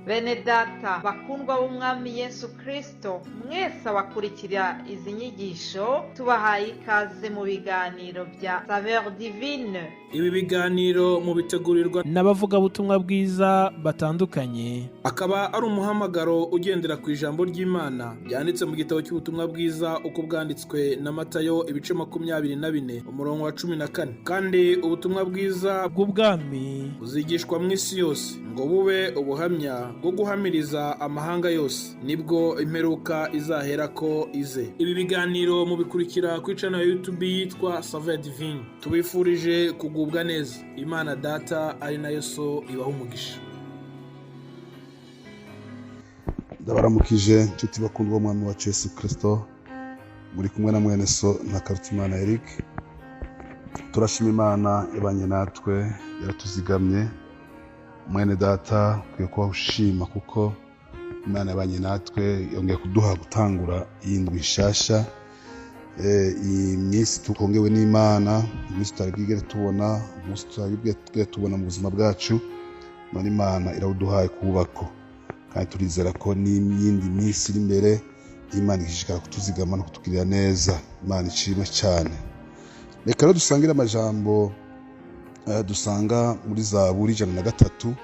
Bene data bakundwa b'Umwami Yesu Kristo, mwese abakurikira izi nyigisho, tubahaye ikaze mu biganiro bya Saveur Divine. Ibi biganiro mubitegurirwa n'abavugabutumwa bwiza batandukanye. Akaba ari umuhamagaro ugendera ku ijambo ry'Imana ryanditse mu gitabo cy'ubutumwa bwiza uko bwanditswe na Matayo, ibice 24, umurongo wa 14. Kandi ubutumwa bwiza bw'ubwami buzigishwa mu isi yose ngo bube ubuhamya bwo guhamiriza amahanga yose, nibwo imperuka izaherako ize. Ibi biganiro mubikurikira kuri channel ya YouTube yitwa Saveur Divine. Tubifurije kugubwa neza. Imana Data ari nayo So ibaha umugisha. Ndabaramukije inshuti bakundwa Umwami wacu Yesu Kirisito. Muri kumwe na mwene so na Karutimana Eric. Turashima Imana yabanye natwe, yaratuzigamye. Mwene data, ukwiye kuba ushima kuko Imana yabanye natwe, yongeye kuduha gutangura iyindwi nshasha. Iyi minsi tukongewe n'Imana, iminsi tutari bwigere tubona, umunsi tutari bwigere tubona mu buzima bwacu, none Imana irawuduhaye kubako, kandi turizera ko n'iyindi minsi iri imbere Imana ishishikara kutuzigama no kutugirira neza. Imana ishimwe cyane. Reka rero dusangire amajambo dusanga muri Zaburi 103,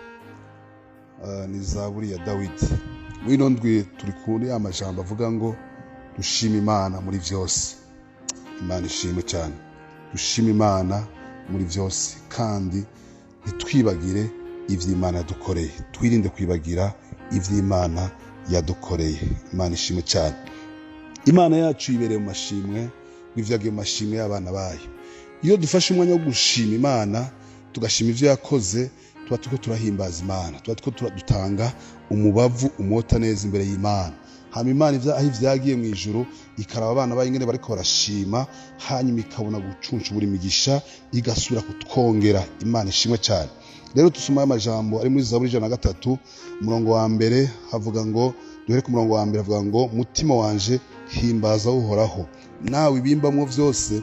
ni Zaburi ya Dawidi. Muri ino ndwi turi kuri amajambo avuga ngo dushima Imana muri byose. Imana ishimwe cyane. Dushima Imana muri byose kandi ntitwibagire ivy'Imana yadukoreye. Twirinde kwibagira ivy'Imana yadukoreye. Imana ishimwe cyane. Imana yacu ibereye mu mashimwe, n'ivyagiye mu mashimwe y'abana bayo. Iyo dufashe umwanya wo gushima Imana, tugashima ivyo yakoze, tuba turiko turahimbaza Imana, tuba turiko dutanga umubavu umota neza imbere y'Imana. Hama Imana aho ivyagiye mu ijuru ikaraba abana bayo ingene bariko barashima, hanyuma ikabona gucuncubura imigisha, igasubira kutwongera. Imana ishimwe cyane. Rero dusoma amajambo ari muri Zaburi 103, umurongo wa mbere, havuga ngo, duhere ku murongo wa mbere, havuga ngo: mutima wanje himbaza Uhoraho, nawe ibimbamwo vyose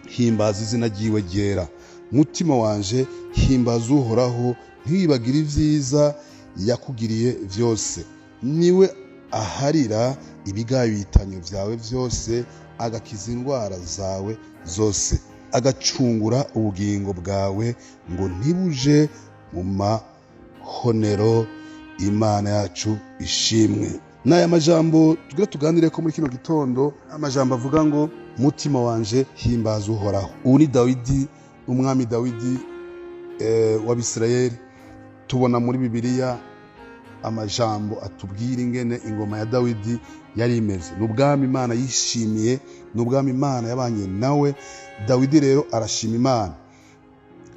himbaza izina ryiwe ryera. Mutima wanje himbaza Uhoraho, ntiwibagire ivyiza yakugiriye vyose. Niwe aharira ibigabitanyo vyawe vyose, agakiza indwara zawe zose, agacungura ubugingo bwawe ngo ntibuje mu mahonero. Imana yacu ishimwe. N'aya majambo tugira tuganire ko muri kino gitondo, amajambo avuga ngo mutima wanje himbaza Uhoraho. Ubu ni Dawidi, umwami Dawidi w'Abisirayeli. Tubona muri Bibiliya amajambo atubwira ingene ingoma ya Dawidi yari imeze. Ni ubwami Imana yishimiye, ni ubwami Imana yabanye nawe. Dawidi rero arashima Imana.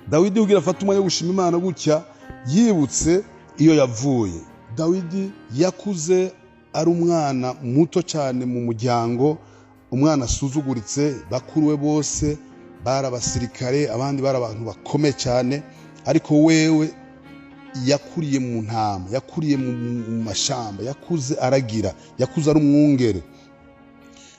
Dawidi ugira afata umwanya wo gushima Imana gutya, yibutse iyo yavuye. Dawidi yakuze ari umwana muto cyane mu muryango, umwana asuzuguritse. Bakuru we bose bari abasirikare, abandi bari abantu bakomeye cyane, ariko wewe yakuriye mu ntama, yakuriye mu mashamba, yakuze aragira, yakuze ari umwungere.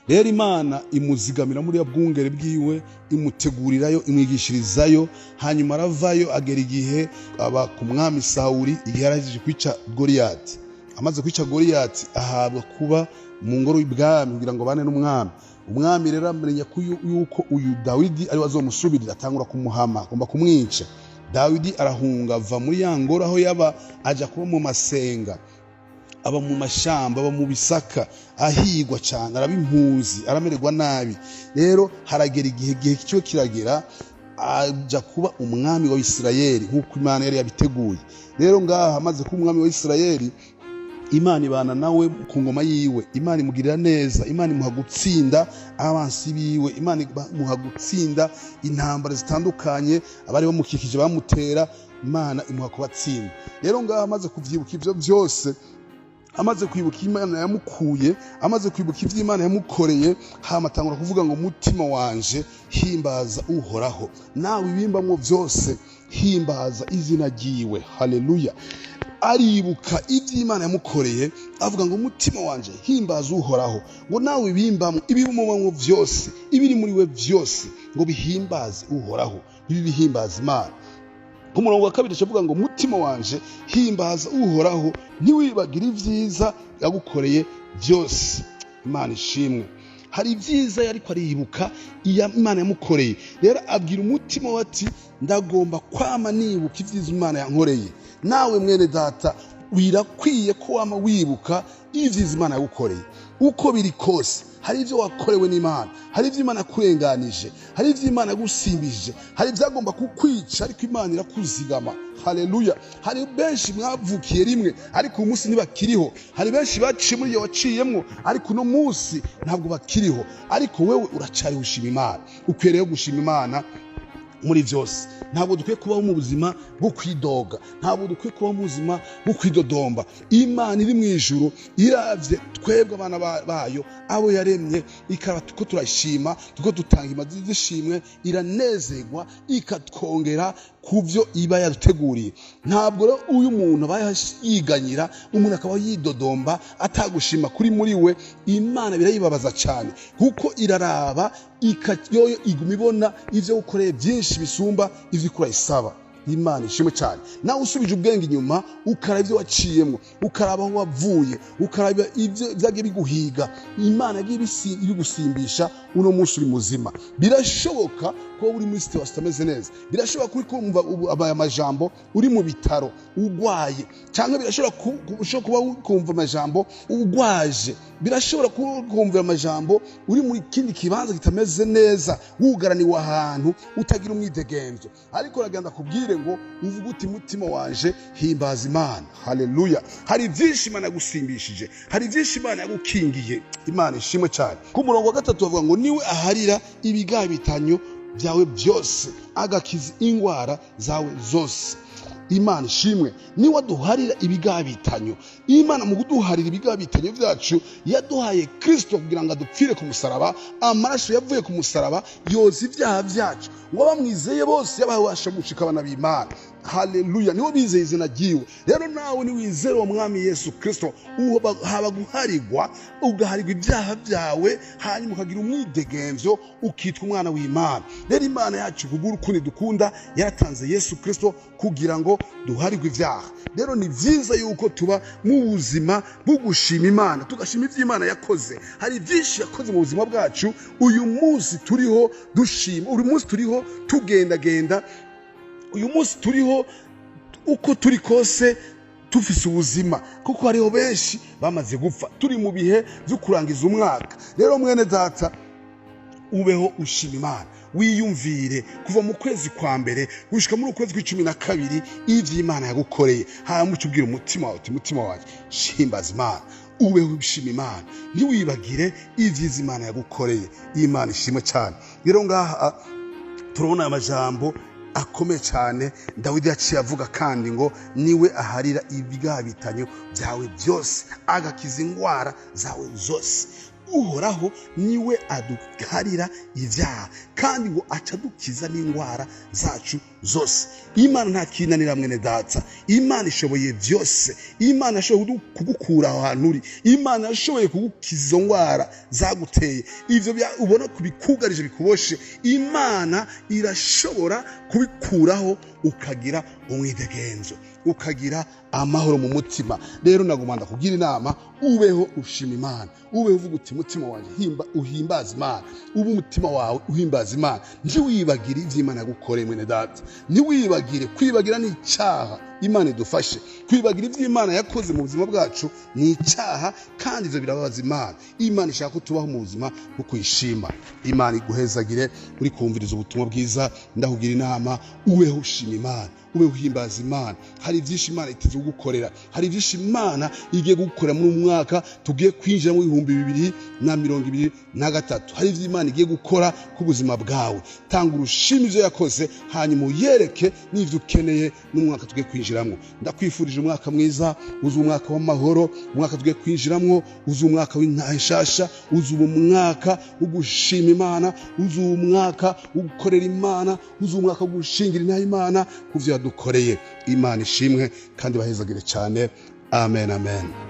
Rero Imana imuzigamira muri ya bwungere bwiwe, imutegurirayo, imwigishirizayo. Hanyuma aravayo, agera igihe aba ku mwami Sawuli, igihe yarangije kwica Goliyati. Amaze kwica Goliyati, ahabwa kuba mu ngoro y'ibwami kugira ngo bane n'umwami. Umwami rero amenya ko yuko uyu Dawidi ari we azomusubirira, atangura kumuhama, agomba kumwica. Dawidi arahunga, ava muri ya ngoro aho yaba, aja kuba mu masenga, aba mu mashamba, aba mu bisaka, ahigwa cyane, araba impuzi, aramererwa nabi. Rero haragera igihe, igihe cyo kiragera, aja kuba umwami wa Isirayeli nk'uko Imana yari yabiteguye. Rero ngaha amaze kuba umwami wa Isirayeli, Imana ibana nawe ku ngoma yiwe, Imana imugirira neza, Imana imuha gutsinda abansi biwe, Imana imuha gutsinda intambara zitandukanye abari bamukikije bamutera, Imana imuha kubatsinda. Rero ngaha amaze kuvyibuka ivyo vyose, amaze kwibuka Imana yamukuye, amaze kwibuka ivyo Imana yamukoreye, hama atangura kuvuga ngo mutima wanje himbaza Uhoraho, nawe ibimbamwo vyose himbaza izina ryiwe. Haleluya. Aribuka ibyo Imana yamukoreye, avuga ngo umutima wanje himbaza Uhoraho, ngo nawe ibimbamwo, ibibumubamwo vyose, ibiri muri we vyose, ngo bihimbaze Uhoraho, bibe bihimbaza Imana. Ku murongo wa kabiri avuga ngo: "Mutima wanje, himbaza Uhoraho, ntiwibagire ibyiza yagukoreye byose." Imana ishimwe. Hari ibyiza yariko aribuka iya Imana yamukoreye. Rero abwira umutima we ati: "Ndagomba kwama nibuka ibyiza Imana yankoreye." Nawe mwene data, birakwiye ko wama wibuka ibyiza Imana yagukoreye. Uko biri kose, hari ibyo wakorewe n'Imana, hari ibyo Imana yakurenganije, hari ibyo Imana yagusimbije, hari ibyagomba kukwica ariko Imana irakuzigama. Haleluya! Hari benshi mwavukiye rimwe ariko uyu munsi ntibakiriho. Hari benshi baciye muri iyo waciyemwo ariko uno munsi ntabwo bakiriho. Ariko wewe uracariho, ushima Imana. Ukwiye rero gushima Imana muri byose. Ntabwo dukwiye kubaho mu buzima bwo kwidoga, ntabwo dukwiye kubaho mu buzima bwo kwidodomba. Imana iri mu ijuru iravye twebwe abana bayo, abo yaremye, ikaba tuko turashima, tuko dutanga imazi z'ishimwe, iranezerwa, ikatwongera ku byo iba yaduteguriye. Ntabwo rero uyu muntu aba yiganyira, umuntu akaba yidodomba, atagushima kuri muri we, Imana birayibabaza cyane, kuko iraraba yoyo iguma ibona ibyo ukoreye byinshi bisumba ivyo ikura isaba. Imana ishimwe cyane. Nawe usubije ubwenge inyuma, ukaraba ibyo waciyemo, ukaraba aho wavuye, ukaraba ibyo byagiye biguhiga, Imana yagiye ibigusimbisha, uno munsi uri muzima. Birashoboka ko uri muri situation itameze neza, birashoboka ko uri kumva aya majambo uri mu bitaro ugwaye, cyangwa birashobora ushobora kuba uri kumva amajambo ugwaje, birashobora kuba uri kumva amajambo uri mu kindi kibanza kitameze neza, wugaraniwe ahantu utagira umwidegemvyo. Ariko uragenda kubwire ngo uvuge uti: "Mutima wanje, himbaza Imana." Haleluya! Hari byinshi Imana yagusimbishije, hari byinshi Imana yagukingiye. Imana ishimwe cyane. Ku murongo wa gatatu bavuga ngo: "Niwe aharira ibigabitanyo byawe byose, agakiza ingwara zawe zose." Imana ishimwe. Niwe aduharira ibigabitanyo. Imana mu kuduharira ibigabitanyo byacu yaduhaye Kristo kugira ngo adupfire ku musaraba. Amaraso yavuye ku musaraba yoza ibyaha byacu, ngo abamwizeye bose yabasha gushika abana b'Imana. Haleluya! Niwo bizeye izina ryiwe. Rero nawe niwizere uwo Mwami Yesu Kristo, haba guharigwa, ugaharigwa ibyaha byawe, hanyuma ukagira umwidegemvyo, ukitwa umwana w'Imana. Rero Imana yacu, kubw'urukundo urukundo dukunda, yaratanze Yesu Kristo kugira ngo duharigwe ibyaha. Rero ni byiza yuko tuba mu buzima bwo gushima Imana, tugashima ibyo Imana yakoze. Hari byinshi yakoze mu buzima bwacu. Uyu munsi turiho dushima, uyu munsi turiho tugendagenda, uyu munsi turiho uko turi kose tufise ubuzima, kuko hariho benshi bamaze gupfa. Turi mu bihe byo kurangiza umwaka. Rero mwene data, ubeho ushima Imana, wiyumvire kuva mu kwezi kwa mbere gushika muri ukwezi kw'icumi na kabiri ivyo Imana yagukoreye, hanyuma uce ubwira umutima wawe uti: "Mutima wanjye, himbaza Imana." Ubeho ushima Imana, ntiwibagire ivyiza Imana yagukoreye. Imana ishimwe cyane. Rero ngaha turabona amajambo akomeye cyane Dawidi yaciye avuga kandi ngo: "Niwe aharira ibigabitanyo byawe byose, agakiza ingwara zawe zose." Uhoraho niwe aduharira ibyaha, kandi ngo aca adukiza n'indwara zacu zose. Imana nta kinanira, mwene data. Imana ishoboye byose. Imana yashoboye kugukura aho hantu uri, Imana yashoboye kugukiza izo ndwara zaguteye, ivyo ubona kubikugarije, bikuboshe, Imana irashobora kubikuraho, ukagira umwidegenzo, ukagira amahoro mu mutima. Rero naguma ndakugira inama: ubeho ushima Imana, ubeho uvuga uti: "Mutima wanjye, himba, uhimbaza Imana." Ube umutima wawe uhimbaza Imana, ntiwibagire ivyo Imana yagukoreye. Mwene data, ntiwibagire. Kwibagira ni icyaha. Imana idufashe. Kwibagira ivyo Imana yakoze mu buzima bwacu ni icyaha, kandi ivyo birababaza Imana. Imana ishaka ko tubaho mu buzima bwo kuyishima. Imana iguhezagire uri kumviriza ubutumwa bwiza. Ndakugira inama: ubeho ushima Imana, ubeho uhimbaza Imana. Hari byinshi Imana iteze kugukorera, hari byinshi Imana igiye gukorera muri uyu mwaka tugiye kwinjira mu 2023. Hari ibyo Imana igiye gukora ku buzima bwawe. Tanga urushima ibyo yakoze, hanyuma uyereke n'ibyo ukeneye n'umwaka tugiye kwinjiramo. Ndakwifurije umwaka mwiza, uzi umwaka w'amahoro, umwaka tugiye kwinjiramo uzi umwaka w'intahe nshasha, uzi umwaka wo gushima Imana, uzi umwaka wo gukorera Imana, uzi umwaka wo gushingira intahe Imana ku byo yadukoreye. Imana ishimwe kandi bahezagire cyane. Amen, amen.